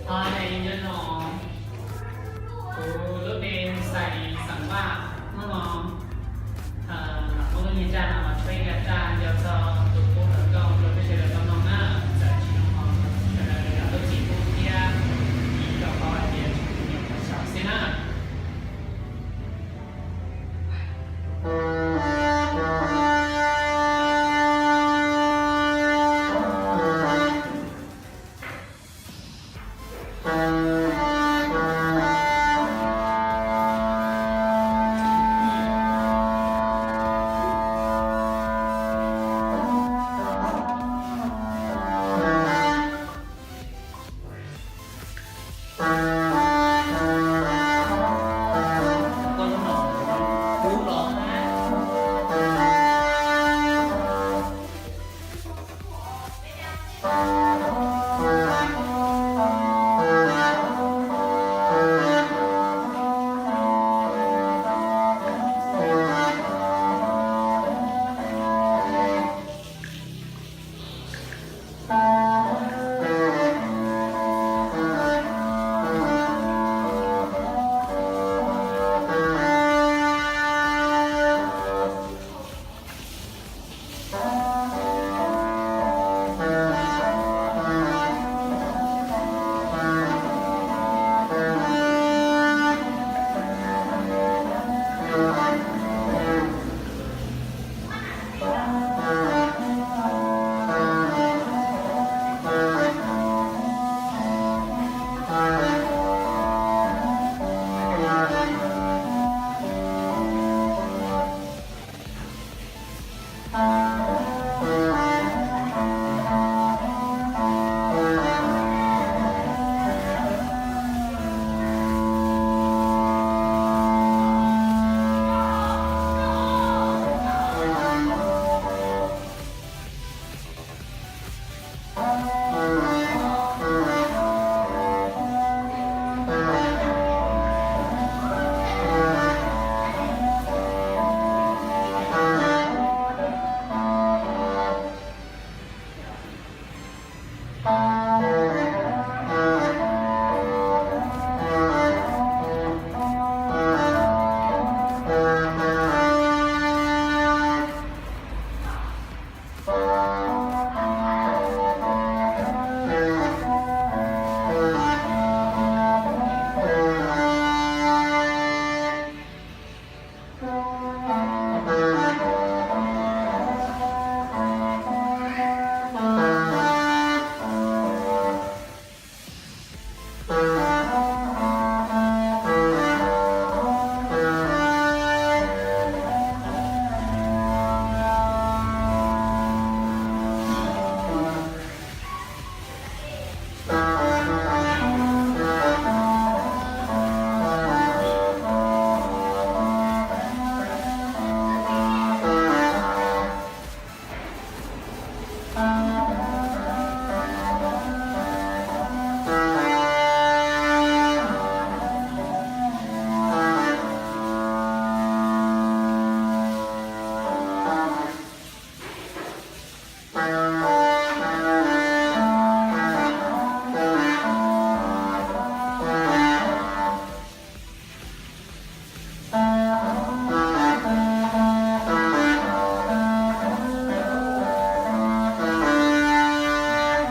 Hos nej nyob zoo, kuv lub npe Xais Xeem Vaj, hnub no muaj lub niag zaj no los tshuab ib zaj nco txog tus qub hluas nkauj rau peb sawv daws tau mloog na. Txawm tsis zoo hos sawv daws zam lub txim pub thiab, vim rau qhov hais tias tsis muaj nyiam qhov xyaum xwb na.